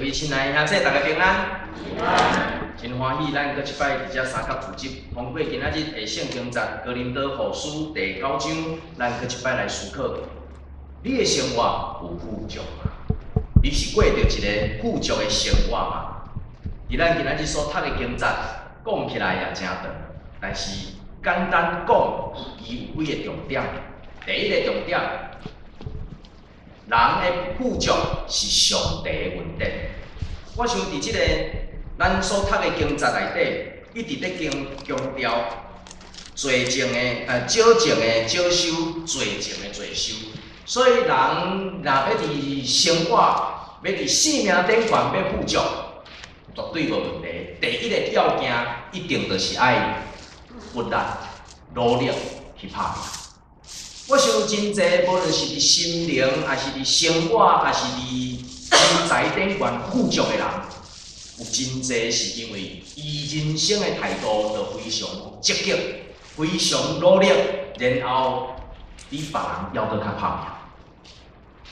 位親愛的兄弟，大家平安。真歡喜，咱閣一擺佇遮相佮聚集，通過今仔日的聖經節《哥林多後書》第九章，咱閣一擺來思考。你的生活有富足嗎？你是過著一个富足的生活嗎？佇咱今仔日所讀的經節，講起來也誠長，但是簡單講，伊有幾个重點。第一个重點，人的富足是上帝的恩典。我想佇這个咱所讀的經節內底，一直咧強強調濟種的少種的少收，濟種的濟收。所以人若欲佇生活，欲佇生命頂懸欲富足，絕對無問題。第一个要件，一定就是愛努力、努力去拍拼。我想真濟，無論是佇心靈，抑是佇生活，抑是佇錢財頂懸富足的人，有真濟是因為伊人生的態度就非常積極、非常努力，然後比別人猶閣較拍拼。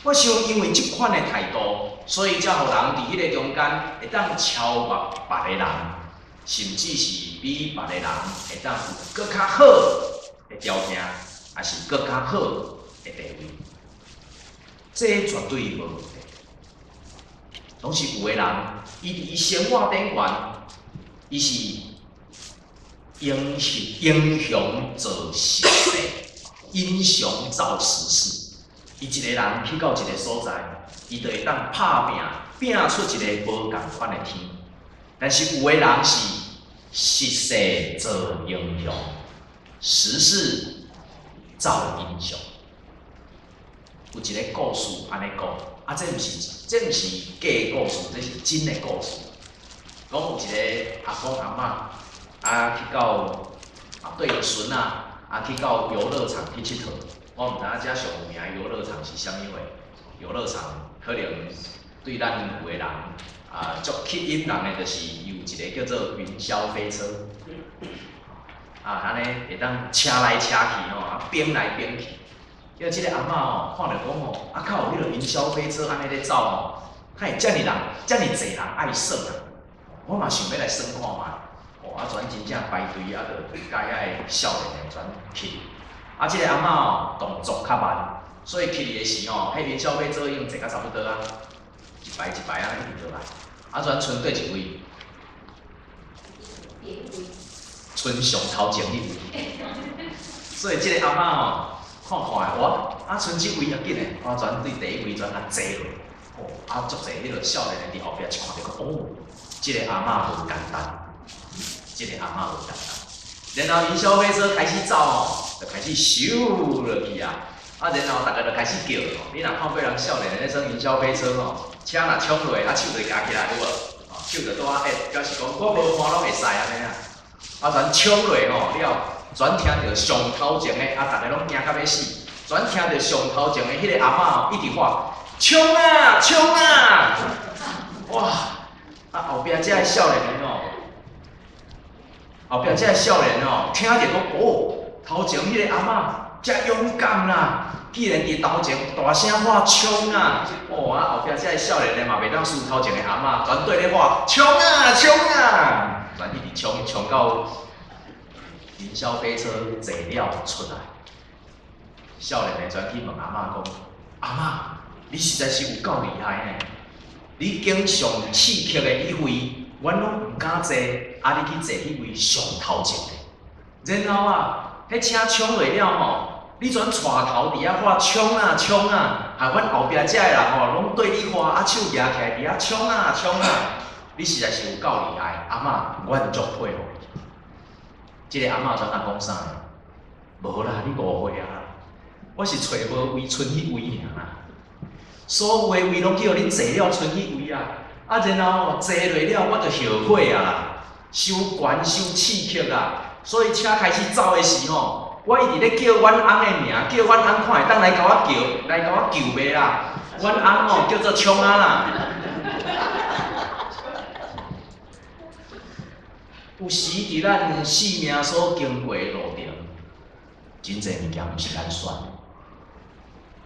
我想因為這款的態度，所以才予人佇彼个中間會當超越別个人，甚至是比別个人會當有閣較好的條件，抑是閣較好的地位。這絕對無問題。總是有的人，伊佇伊生活頂懸，伊是英雄英雄造時勢，英雄造時勢。伊一个人去到一个所在，伊就會當拍拚，拚出一个無仝款的天。但是有的人是時勢造英雄，時勢造英雄。有一个故事按呢講，啊，這毋是假故事，這是真的故事。講有一个阿公阿嬤，啊去到啊綴著孫仔，啊去到遊樂場去𨑨迌。我毋知影遮上有名的遊樂場是啥物貨？遊樂場可能對咱有的人啊，足吸引人的，就是有一个叫做雲霄飛車。啊，按呢會當車來車去吼，啊爿來爿去。叫這个阿嬤吼，看著講吼，啊，敢有彼个雲霄飛車按呢咧走吼，敢會遮爾人，遮爾濟人愛耍啊！我嘛想欲來耍看覓。哦，啊，全真正排隊啊，就共遐个少年的全去。啊，這个阿嬤吼動作較慢，所以去的時吼，彼雲霄飛車已經坐甲差不多啊，一排一排按呢一直落來。啊，全賰佗一位？賰上頭前彼位。所以這个阿嬤吼，看看的，哇，啊，賰這位較緊的，我全對第一位全共坐落。哦，啊，足濟彼个少年的佇後壁一看著講，哦，這个阿嬤無簡單，這个阿嬤無簡單。然後雲霄飛車開始走吼，就開始咻落去啊！啊，然後逐家就開始叫吼。你若看過人少年咧耍雲霄飛車吼，車若衝落，啊手就舉起來，有無？吼，手就拄仔按，表示講我無看攏會使按呢啊。啊，全衝落吼了，全聽著上頭前的，啊，逐家攏驚甲欲死。全聽著上頭前的彼个阿嬤吼，一直喊：衝啊，衝啊！哇！啊，後壁這个少年的吼。後壁這个少年吼，聽著講哦，頭前彼个阿嬤遮勇敢啦，竟然佇頭前大聲喊衝啊！哦啊，後壁這个少年的嘛袂當輸頭前的阿嬤，全對咧喊衝啊衝啊！全一直衝衝到雲霄飛車坐了出來，少年的全去問阿嬤講：阿嬤，你實在是有夠厲害呢！你揀上刺激的彼位，阮攏毋敢坐，啊！你去坐彼位上頭前的，然後啊，彼車衝落了吼，你全帶頭佇遐喊衝啊衝啊，害阮後壁遮的人吼，攏對你喊，啊手舉起來佇遐衝啊衝啊！你實在是有夠厲害，阿嬤，阮足佩服你。這个阿嬤怎講啥呢？無啦，你誤會啊！我是揣無位賰彼位爾啦，所有的位攏去予恁坐了賰彼位啊！啊，然後坐落了，我就後悔啊啦，傷懸傷刺激啦，所以車開始走的時吼，我一直咧叫阮翁的名，叫阮翁看會當來共我叫，來共我救袂啦。阮翁吼叫做創仔啦。有時佇咱生命所經過的路程，真濟物件毋是咱選的。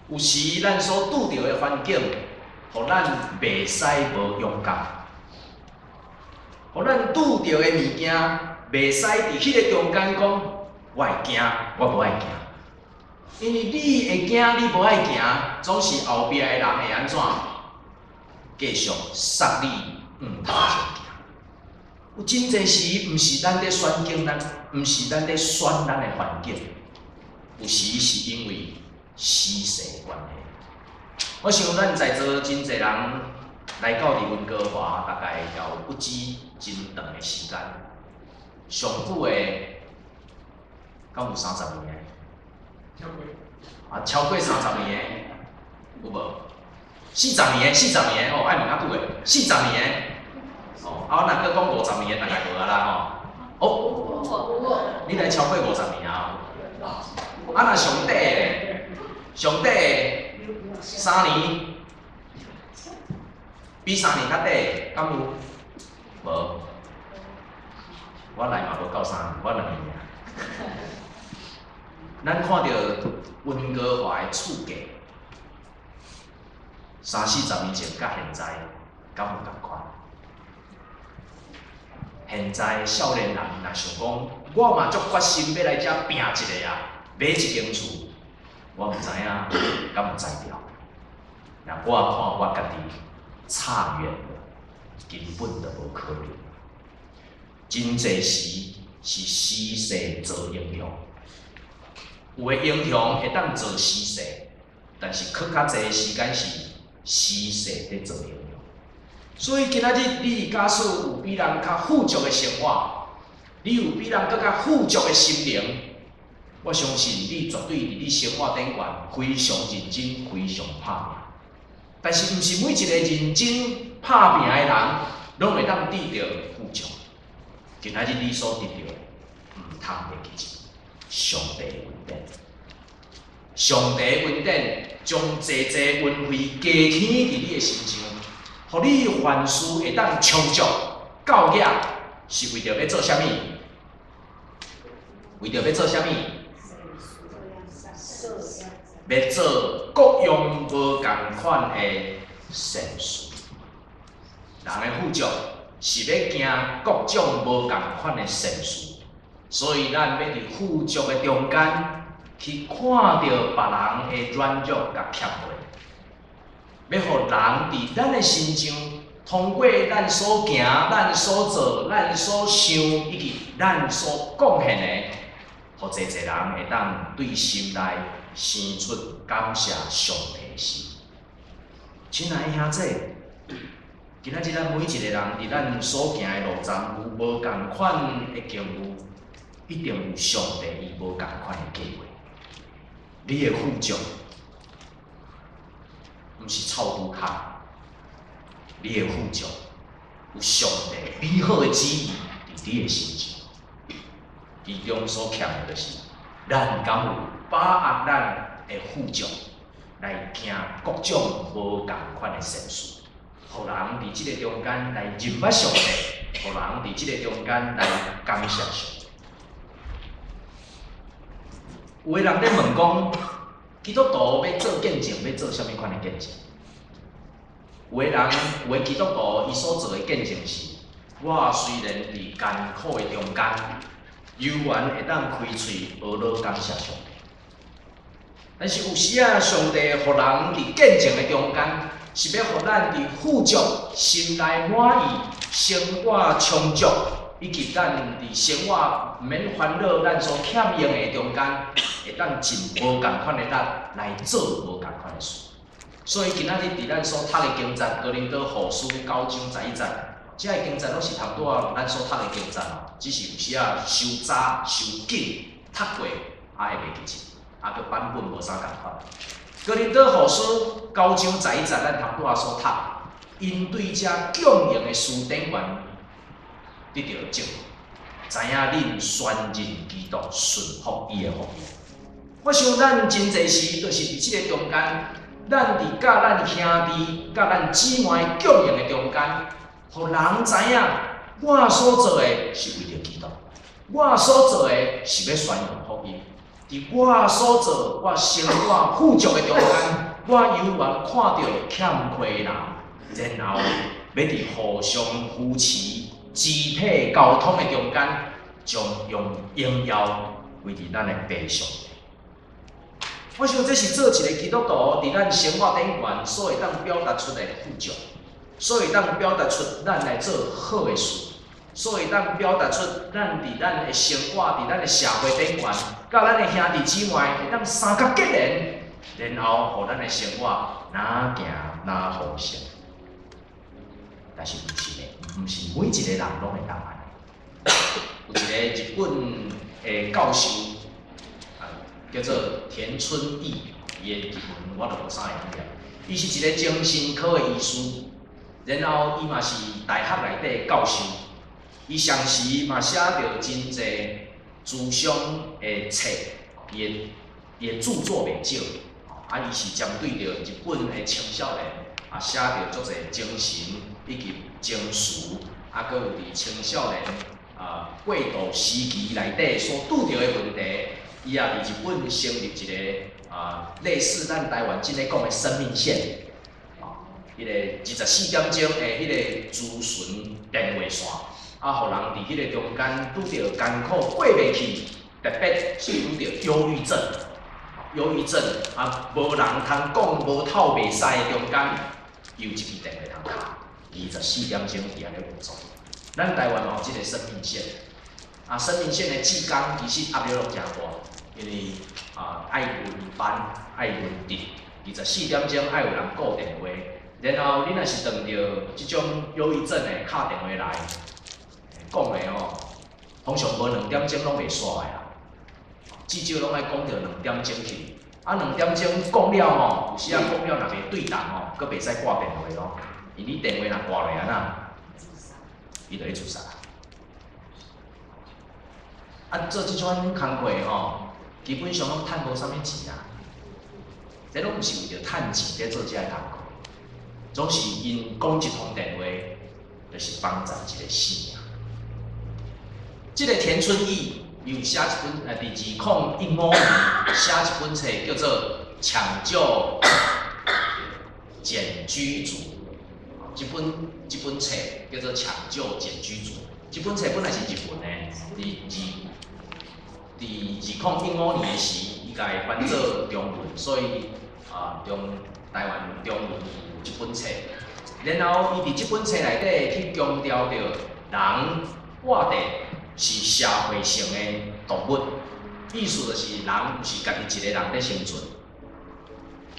有時咱所拄著的環境，予咱袂使無勇敢，予咱拄著的物件袂使佇彼个中間講，我會驚，我無愛行。因為你會驚，你無愛行，總是後壁的人會按怎？繼續捒你向頭前行。有真濟時，毋是咱咧選境，咱毋是咱咧選咱的環境，有時是因為時勢關係。我想咱在座真濟人來到佇溫哥華，大概也有不止真長的時間。上久的，敢有30年的？超過。啊，超過三十年的，有無？四十年的，四十年的哦，愛問較久的，四十年的。哦，啊，我若閣講50年的，大概無啊啦吼。哦，你來超過五十年啊？啊，若上短的，上短的三年，比三年較短，敢有？無。我來嘛無夠3年，我2年爾。咱看著溫哥華的厝價，三四十年前佮現在敢有仝款？現在少年人若想講，我嘛足決心欲來遮拚一下啊，買一間厝，我毋知影敢有才調。若我看我家己差遠了，根本就無可能。真濟時是時勢造英雄，有的英雄會當造時勢，但是閣較濟時間是時勢佇造英雄。所以今仔日你假使有比人較富足的生活，你有比人閣較富足的心靈，我相信你絕對佇你生活頂懸非常認真，非常拍拚。但是，毋是每一個認真拍拚的人，攏會當得著富足。今仔日你所得著的，毋通會記住上帝恩典。上帝恩典將濟濟恩惠加添佇你的身上，予你凡事會當充足夠額，是為著欲做啥物？為著欲做啥物？欲做各樣無仝款的善事。人的富足是欲行各種無仝款的善事，所以咱欲佇富足的中間去看著別人的軟弱佮欠缺，欲予人佇咱的身上，通過咱所行、咱所做、咱所想以及咱所貢獻的，予濟濟人會當對心內生出感謝上帝的心。親愛的兄弟，今仔日咱每一個人佇咱所行的路站有無仝款的境遇，一定有上帝伊無仝款的計劃。你的富足，毋是臭拄空，你的富足有上帝美好的旨意佇你的身上。其中所欠的就是，咱敢有把握咱的富足，來行各種無仝款的善事，予人佇這个中間來認捌上帝，予人佇這个中間來感謝上帝。有的人咧問講，基督徒欲做見證，欲做啥物款的見證？有的人，有的基督徒，伊所做的見證是：我雖然佇艱苦的中間，猶原會當開喙學落感謝上帝。但是有時仔，上帝予人佇見證的中間，是欲予咱佇富足、心內滿意、生活充足，以及咱佇生活毋免煩惱咱所欠用的中間，會當盡無仝款的力來做無仝款的事。所以今仔日佇咱所讀的經節，哥林多後書9章11節，這个經節攏是頭拄仔咱所讀的經節哦，只是有時仔傷早、傷緊讀過，啊會袂記得，啊閣版本無啥仝款。哥林多後書九章十一節，咱頭拄仔所讀，𪜶對這供應的事頂懸得著證，知影恁宣認基督，順服伊的福音。我想咱真濟時，就是佇這个中間，咱佇佮咱兄弟、佮咱姊妹供應的中間，予人知影我所做的是為著基督，我所做的是欲宣揚福音。佇我所做、我生活富足的中間，我猶原看著欠缺人，然後欲佇互相扶持、肢體溝通的中間，將用榮耀歸佇咱的父上帝。我想這是做一个基督徒佇咱生活頂懸所會當表達出的富足，所會當表達出咱來做好的事，所會當表達出咱佇咱的生活、佇咱的社會頂懸，佮咱的兄弟姊妹會當相佮結連，然後予咱的生活若行若豐盛。但是毋是的，毋是每一个人攏會當按呢。有一个日本的教授，叫做田村義，伊的日文我就無啥會曉。伊是一个精神科的醫師，然後伊嘛是大學內底教授。伊同時嘛寫著真濟諮商的冊，伊的著作袂少。啊，伊是針對著日本的青少年，啊，寫著足濟精神以及情緒，啊，閣有佇青少年啊過渡時期內底所拄著的問題，伊也佇日本成立一个啊類似咱台灣這个講的生命線，啊，彼个24點鐘的彼个諮詢電話線，啊，予人佇彼個中間拄著艱苦過袂去，特別是拄著憂鬱症。憂鬱症啊，無人通講，無透袂使的中間，有一支電話通敲，24點鐘佇遐咧運作。咱台灣嘛有這个生命線，啊，生命線的志工其實壓力攏誠大，因為啊愛輪班、愛輪值，24點鐘愛有人顧電話，然後你若是碰著這種憂鬱症的敲電話來，講的吼，通常無2點鐘攏袂煞的啦。至少攏愛講著兩點鐘去，啊兩點鐘講了吼，有時仔講了若袂對同吼，閣袂使掛電話咯，因為你電話若掛落按怎，伊就去自殺。啊，做這種工課吼，基本上攏趁無啥物錢啊，這攏毋是為著趁錢咧做這个工課，總是𪜶講一通電話，就是幫助一個生命。這个田村義。伊有寫一本，佇2015年寫一本冊，叫做《搶救繭居族》。這本冊叫做《搶救繭居族》。這本冊本來是日文的，佇2015年的時，伊共伊翻做中文，所以啊，中台灣中文有這本冊。然後伊佇這本冊內底去強調著人活著是社會性的動物，意思就是人毋是家己一个人咧生存，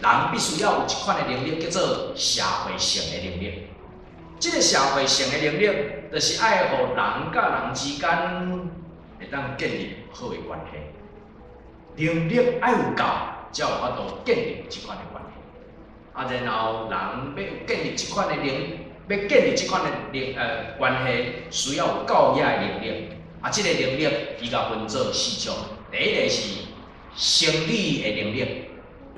人必須要有一款的能力叫做社會性的能力。這个社會性的能力，就是愛予人佮人之間會當建立好的關係。能力愛有夠，才有法度建立這款的關係。啊，然後人欲建立這款的能，欲建立這款的能關係，需要有夠額的能力。啊，這个能力伊共分做四種。第一个是生理的能力，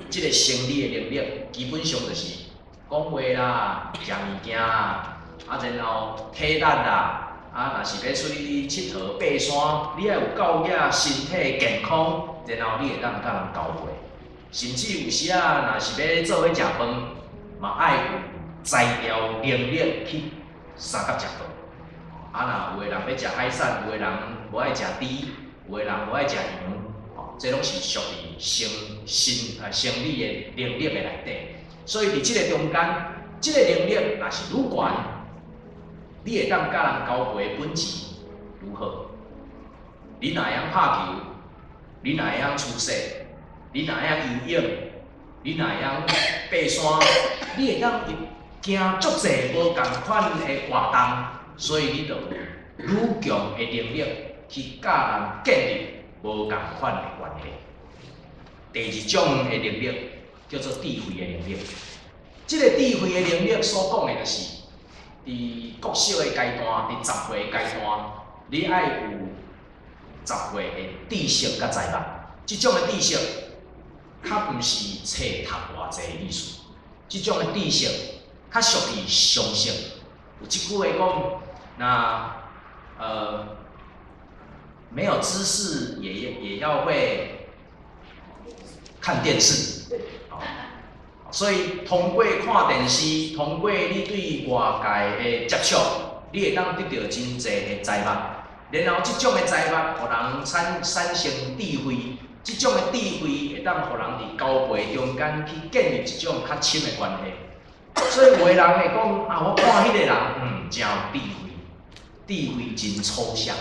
這个生理的能力基本上就是講話啦、食物件啦，啊，然後體力啦，啊，若是欲出去𨑨迌爬山，你愛有夠額身體健康，然後你會當佮人交配。甚至有時仔若是欲做伙食飯，嘛愛有才調能力去相佮食飯。啊，若有的人欲食海產，有的人無愛食豬，有的人無愛食羊，吼，這攏是屬於生身啊生理的能力的內底。所以佇這个中間，這个能力若是愈懸，你會當佮人交配的本錢愈好。你若會曉拍球，你若會曉廚勢，你若會曉游泳，你若會曉爬山，你會當行足濟無仝款的活動，所以你就有愈強的能力去佮人建立無仝款的關係。第二種的能力叫做智慧的能力。這个智慧的能力所講的就是，佇國小的階段，佇10歲的階段，你愛有十歲的知識佮才能。這種的知識，較毋是冊讀偌濟的意思。這種的知識，較屬於常識。有一句話講，那沒有知識也要會看電視。所以通過看電視，通過你對外界的接觸，你會當得著真濟的財物。然後這種的財物，予人產生智慧，這種的智慧會當予人佇交陪中間去建立一種較深的關係。所以有的人會講啊，我看彼個人，真有智慧，智慧真抽象。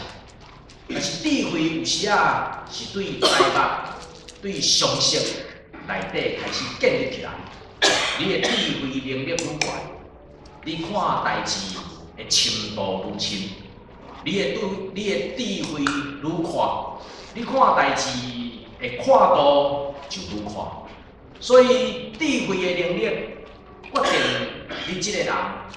但是智慧有時仔是對財物、對常識內底開始建立起來。你的智慧能力愈懸，你看代誌的深度愈深，你的智慧愈闊，你看代誌的闊度就愈闊。所以智慧的能力決定你這個人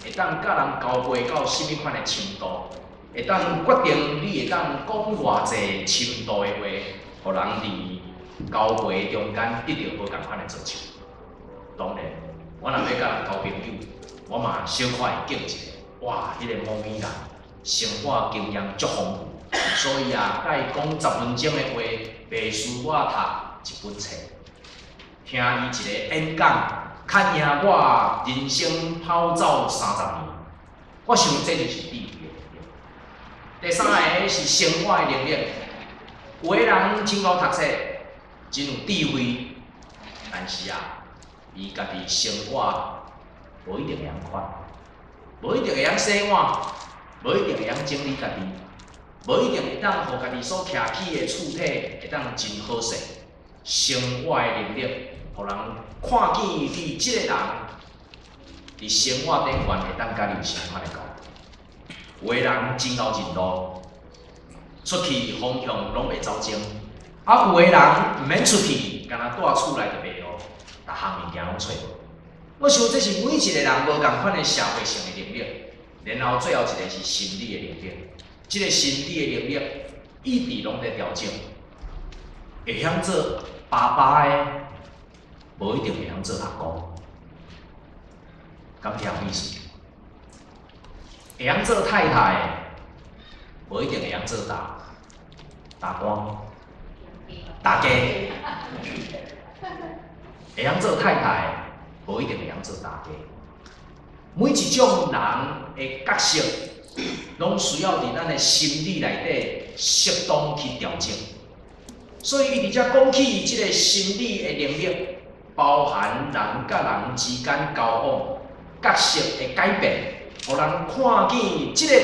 會當佮人交陪到啥物款的深度，會當決定你會當講偌濟深度的話，予人佇交陪中間得著無仝款的造就。當然，我若欲佮人交朋友，我嘛小可會敬一下。哇，彼個某某人生活經驗足豐富，所以啊，佮伊講10分鐘的話，袂輸我讀一本冊。聽伊一个演講，較贏我人生跑走30年。我想這就是智慧的能力。第三个是生活的能力。有的人真𠢕讀冊，真有智慧，但是啊，伊家己生活無一定會曉看，無一定會曉洗碗，無一定會曉整理家己，無一定會當予家己所徛起的厝體會當真好勢。生活的能力，予人看見你這个人佇生活頂懸會當佮你有啥款的交流。有的人真𠢕認路，出去方向攏袂走精；啊，有的人毋免出去，干焦蹛厝內就迷路，逐項物件攏揣無。我想這是每一個人無仝款的社會性的能力，然後最後一個是心理的能力。這個心理的能力一直攏佇調整。會曉做爸爸的，無一定會曉做阿公，敢聽有意思？會曉做太太的，無一定會曉做大官、大家。會曉做太太的，無一定會曉做大家。每一種人的角色，攏需要佇咱的心理內底適當去調整。所以，伊佇遮講起這个心理的能力，包含人佮人之間交往、角色的改變，予人看見這個人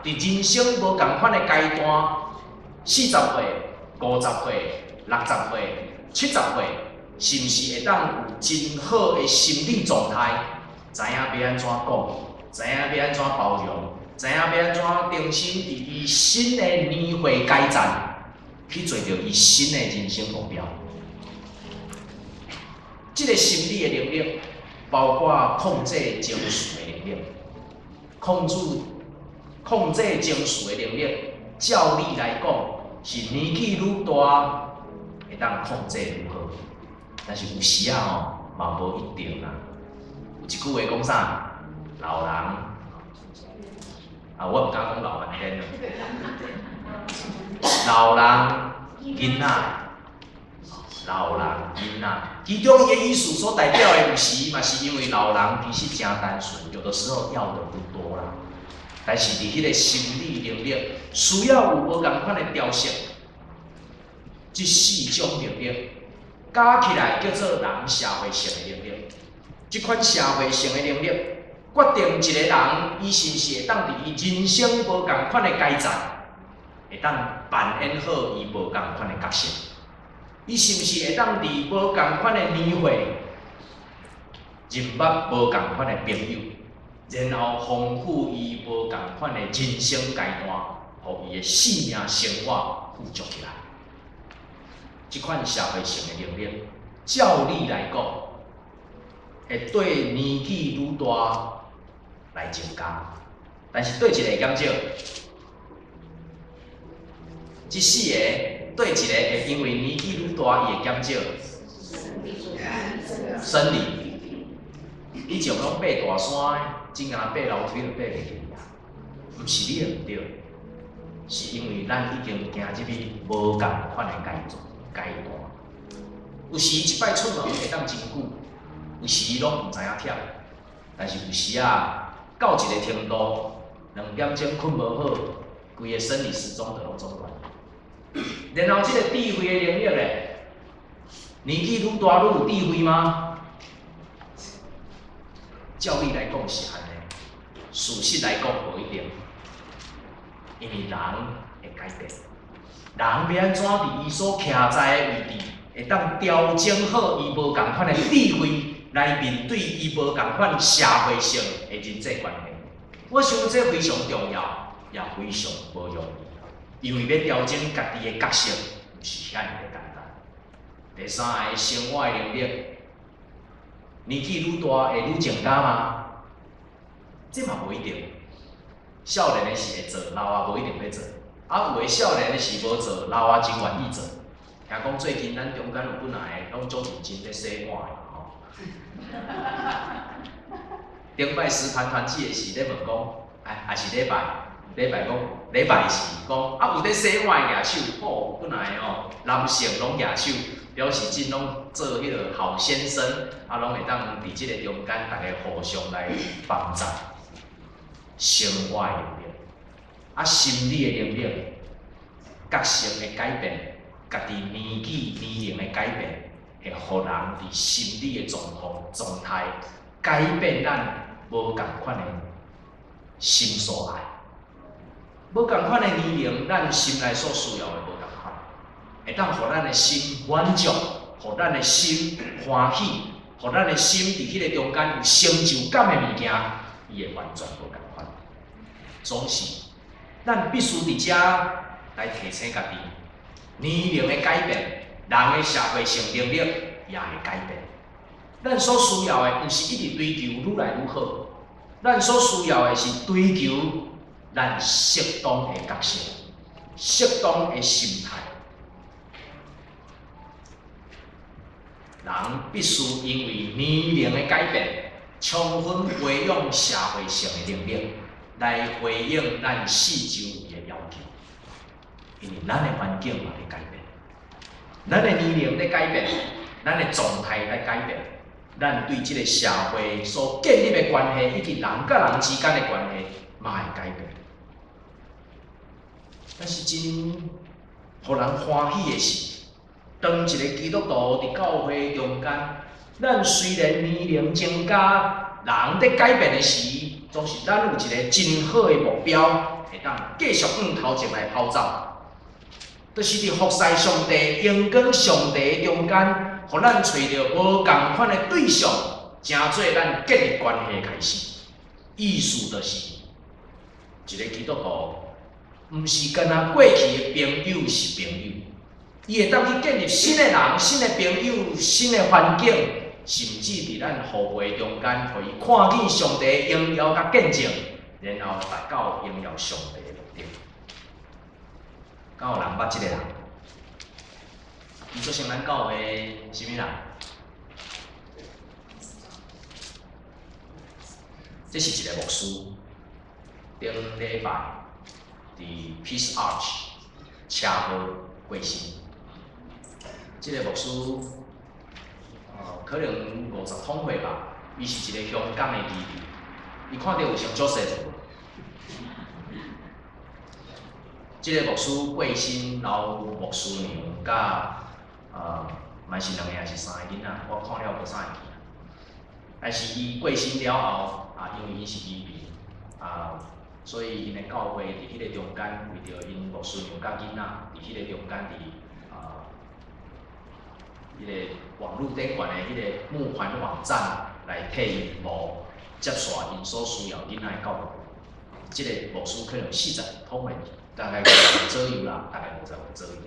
佇人生無仝款的階段，40歲、50歲、60歲、70歲，是毋是會當有真好的心理狀態？知影欲按怎講，知影欲按怎包容，知影欲按怎重新佇伊新的年歲階層去做著伊新的人生目標。這個心理的能力，包括控制情緒的能力，控制情緒的能力，照理來講是年紀愈大，會當控制愈好。但是有時仔吼嘛無一定啊。有一句話講啥？老人啊，我毋敢講老半天。老人囡仔，老人囡仔，其中伊的意思所代表的，有時嘛是因為老人其實誠單純，有的時候要的不多啦。但是佇彼個心理能力需要有無仝款的調適，這四種能力加起來叫做人社會性的能力。這款社會性的能力，決定一個人伊是毋是會當佇伊人生無仝款的階層，會當扮演好伊無仝款的角色。伊是毋是會當佇無仝款的年歲，認捌無仝款的朋友，然後豐富伊無仝款的人生階段，予伊的生命生活富足起來。這款社會性的能力，照理來講，會對年紀愈大來增加，但是佗一个會減少。這四个佗一个會因為年紀愈大，伊會減少。生理，以前攏爬大山的，真𠢕爬樓梯就爬袂去啊。毋是你的毋對，是因為咱已經行入去無仝款的階段。有時一擺出門會當真久，有有時伊攏毋知影忝，但是有時啊，到一个程度，2點鐘睏無好，規个生理時鐘就攏總亂。然後這个智慧的能力咧，年紀愈大愈有智慧嗎？照理來講是按呢，事實來講無一定，因為人會改變，人欲按怎佇伊所徛在的位置，會當調整好伊無仝款的智慧來面對伊無仝款社會性的人際關係。我想這非常重要，也非常無容易，因為欲調整家己的角色，毋是遐爾的簡單。第三个生活的能力，年紀愈大會愈增加嗎？這嘛無一定。少年的時會做，老啊無一定欲做。啊，有的少年的時無做，老啊真願意做。聽講最近咱中間有幾若个攏足認真咧洗碗的吼。頂擺司盤團契的時咧問講，哎，抑是禮拜，禮拜講，禮拜四講，啊有咧洗碗的舉手，吼，有幾若个吼，男性攏舉手，表示真攏做彼个好先生，啊，攏會當佇這个中間，逐家互相來幫助。生活的能力，啊，心理的能力，角色的改變，家己年紀年齡的改變，會予人佇心理的狀況狀態改變咱無仝款的心所愛。無仝款的年齡，咱心內所需要的無仝款，會當予咱的心滿足，予咱的心歡喜，予咱的心佇彼個中間有成就感的物件，伊會完全無仝款。總是，咱必須佇遮來提醒家己，年齡的改變，人的社會性能力也會改變。咱所需要的，毋是一直追求愈來愈好，咱所需要的是追求咱適當的角色，適當的心態。人必須因為年齡的改變，充分培養社會性的能力，來回應咱四周圍的要求。因為咱的環境嘛咧改變，咱的年齡咧改變，咱的狀態咧改變，咱對這个社會所建立的關係，以及人佮人之間的關係，嘛會改變。但是真予人歡喜的是，當一个基督徒佇教會中間，咱雖然年齡增加，人佇改變的時，總是咱有一个真好的目標，會當繼續向頭前來跑走。就是佇服侍上帝、榮光上帝中間，予咱揣著無仝款的對象，成做咱建立關係的開始。意思就是，一個基督徒，毋是干焦過去的朋友是朋友，伊會當去建立新的人、新的朋友、新的環境，甚至佇咱服務中間，予伊看見上帝的榮耀佮見證，然後達到榮耀上帝的目的。敢有人捌這个人？伊做成咱教會啥物人？這是一个牧師，頂禮拜佇 Peace Arch 車禍過身。這个牧師，可能五十通歲吧。伊是一个香港的移民，伊看著有像 Joseph 無？這个牧師過身，然後牧師娘佮嘛是兩个抑是三个囡仔，我看了無啥會記。但是伊過身了後，啊，因為伊是移民，啊，所以𪜶的教會佇彼個中間，為著𪜶牧師娘佮囡仔佇彼個中間佇啊，彼个網路頂懸的彼個募款網站來替𪜶募，接續𪜶所需要囡仔的教育。這个牧師可能40通歲，大概50歲左右啦，大概五十歲左右。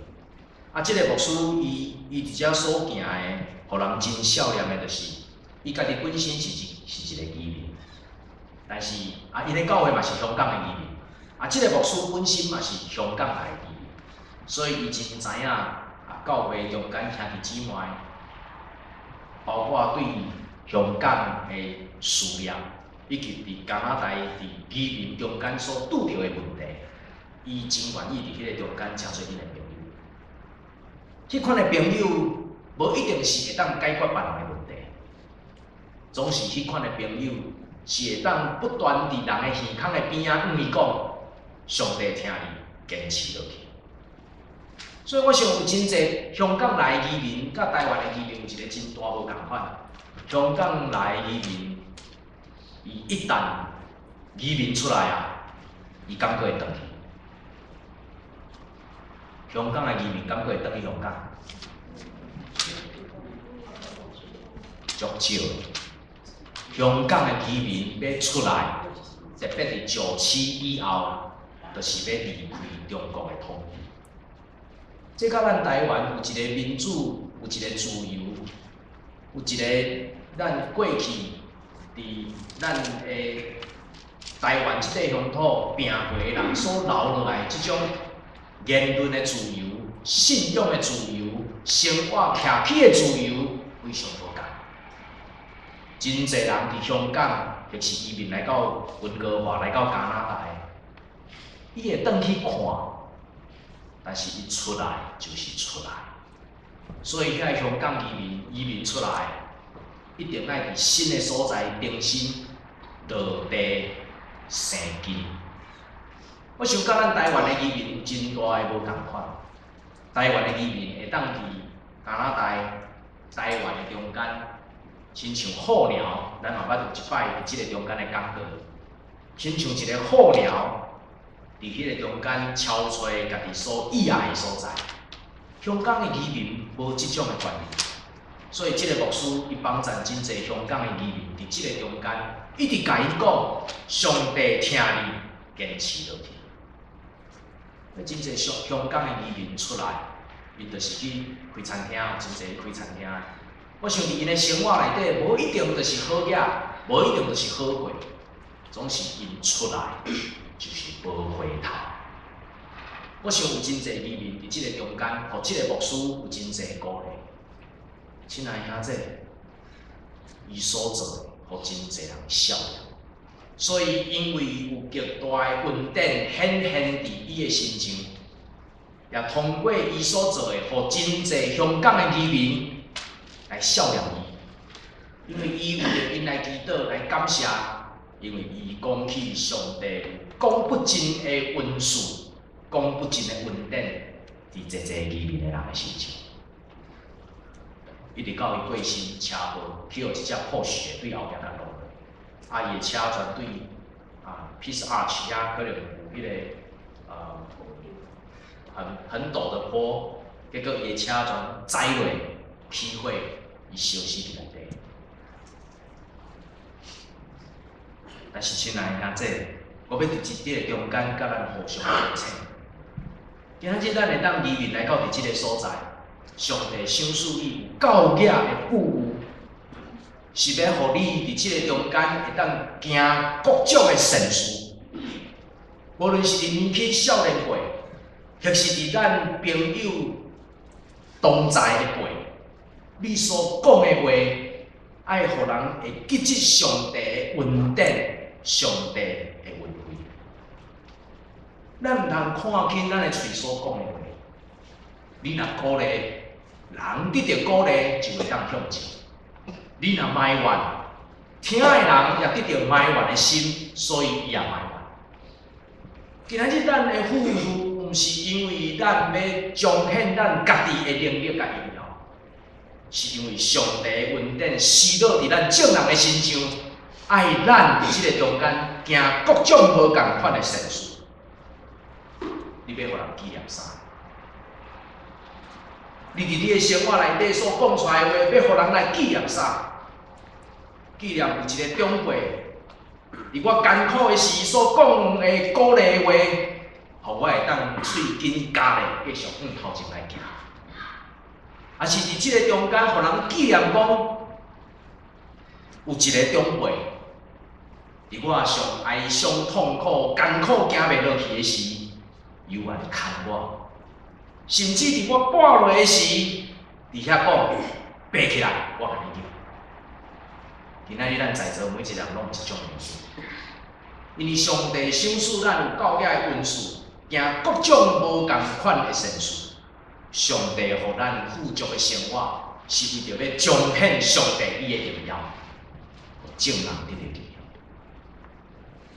啊，這个牧師伊伊佇遮所行的，予人真數念的，就是伊家己本身是一是一个移民，但是啊，𪜶的教會嘛是香港的移民，啊，這个牧師本身嘛是香港來的移民，所以伊真知影啊，教會中間兄弟姊妹，包括對香港的思念，以及佇加拿大佇移民中間所拄著的問題，伊真願意佇彼個中間成做𪜶的朋友。彼款的朋友，無一定是會當解決別人的問題，總是彼款的朋友，是會當不斷佇人的耳孔的邊仔向伊講，上帝疼你，堅持落去。所以我想有真濟香港來的移民，佮台灣的移民有一个真大無仝款。香港來的移民，伊一旦移民出來啊，伊敢閣會轉去？香港的移民敢閣會轉去香港？足少。香港的移民欲出來，特別佇97以後，就是欲離開中國的統治。這佮咱台灣有一个民主，有一个自由，有一个咱過去佇咱的台灣這塊鄉土拚過的人所留落來這種言論的自由、信仰的自由、生活徛起的自由，非常無仝。真濟人佇香港，或是移民來到溫哥華，來到加拿大，伊會轉去看，但是伊出來就是出來。所以遐香港移民移民出來，一定愛佇新的所在重新落地生根。我想佮咱台灣的移民有真大的無仝款。台灣的移民會當佇加拿大、台灣的中間，親像候鳥，咱嘛捌有一擺佇這个中間的講道，親像一个候鳥，佇彼个中間搜揣家己所意愛的所在。香港的移民無這種的觀念，所以這个牧師伊幫贊真濟香港的移民佇這个中間，一直共𪜶講，上帝疼你，堅持落去。真濟香港的移民出來，𪜶就是去開餐廳，真濟開餐廳的。我想佇𪜶的生活內底，無一定就是好額，無一定就是好過，總是𪜶出來就是無回頭。我想有真濟移民佇這个中間，予這个牧師有真濟鼓勵。親愛兄弟，伊所做的，予真濟人笑臉。所以，因為有極大的恩典顯現佇伊的身上，也通過伊所做的，予真濟香港的移民來笑臉伊。因為伊為著𪜶來祈禱來感謝，因為伊講起上帝有講不盡的恩賜，講不盡的恩典，佇濟濟移民的人的身上。一直到伊過身，車禍去予一隻破雪對後壁共挏落，啊，伊的車全對啊 Peace Arch 遐可能有彼个很陡的坡，結果伊的車全載落起火，伊燒死佇內底。但是親愛的兄弟，我欲佇這个中間佮咱互相提醒。今仔日咱會當移民來到佇這个所在，上帝賞賜你有夠額的富裕，是欲予你佇這个中間會當行各種的善事。無論是佇年輕少年輩，或是佇咱朋友同在的輩，你所講的話，愛予人會記得上帝的恩典，上帝的恩惠。咱毋通看輕咱的喙所講的話。你若鼓勵，人得著鼓勵就會當向前。你若埋怨，聽的人也得著埋怨的心，所以伊也埋怨。今仔日咱的富裕，毋是因為咱欲彰顯咱家己的能力佮榮耀，是因為上帝的恩典施落佇咱眾人的身上，愛咱佇這个中間行各種無仝款的善事。你欲予人紀念啥？你佇你的生活內底所講出來的話，欲予人來紀念啥？紀念有一個長輩，佇我艱苦的時所講的鼓勵話，予我會當喙緊咬咧，繼續向頭前來行。抑是佇這个中間，予人紀念講，有一个長輩，佇我上哀傷、痛苦、艱苦行袂落去的時，猶原牽我，甚至佇我跌落的時，佇遐講，爬起來，我共你救。今仔日咱在座每一個人攏有這種恩賜，因為上帝賞賜咱有夠額的恩賜，行各種無仝款的善事。上帝予咱富足的生活，是為著欲彰顯上帝伊的榮耀。眾人得著利益，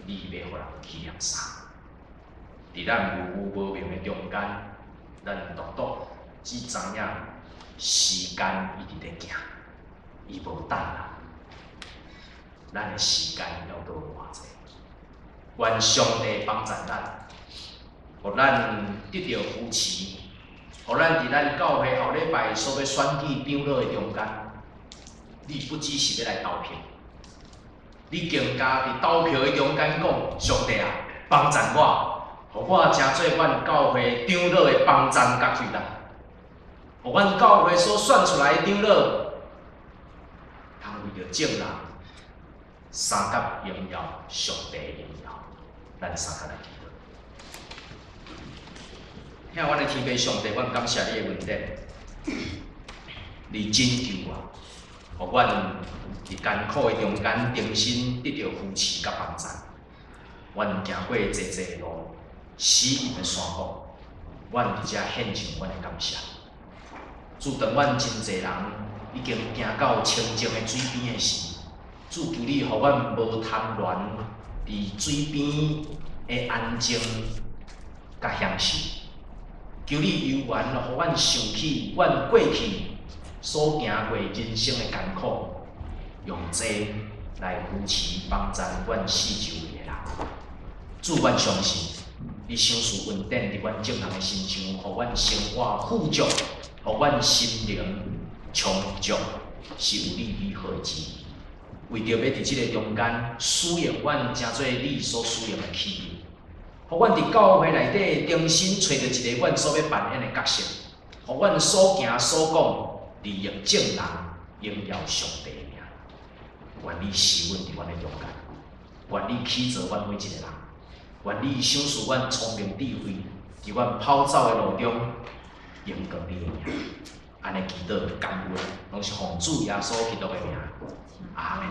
你欲予人去掠啥？佇咱有有無明的中間，咱獨獨只知影時間伊佇咧行，伊無等人。咱的時間猶閣有偌濟？願上帝幫助咱，予咱得著扶持，予咱佇咱教會後禮拜所欲選舉長老的中間，你不只是欲來投票，你更加佇投票的中間講：上帝啊，幫助我，予我成做阮教會長老的幫贊佮推力，予阮教會所選出來的長老，通為著眾人相佮榮耀上帝的榮耀。咱相佮來祈禱。疼阮的天父上帝，阮感謝你的恩典，你拯救我，予阮佇艱苦的中間重新得著扶持佮幫助。阮行過濟濟的路，死蔭的山谷，阮佇遮獻上阮的感謝。主，當阮真濟人已經行到清靜的水邊的時，主，求你予阮無貪戀佇水邊的安靜佮享受。求你猶原予阮想起阮過去所行過人生的艱苦，用這來扶持幫助阮四周圍的人。主，阮相信你賞賜恩典佇阮眾人的身上，予阮生活富足，予阮心靈充足，是有你美好的旨意。為著欲佇這个中間使用阮，成做你所使用的器皿，予阮佇教會內底重新揣著一个阮所欲扮演的角色，予阮所行所講利益眾人，榮耀上帝的名。願你施恩佇阮的中間，願你起造阮每一個人，願你賞賜阮聰明智慧，佇阮跑走的路中，榮光你的名。按呢祈禱感恩，攏是奉主耶穌基督的名。阿門。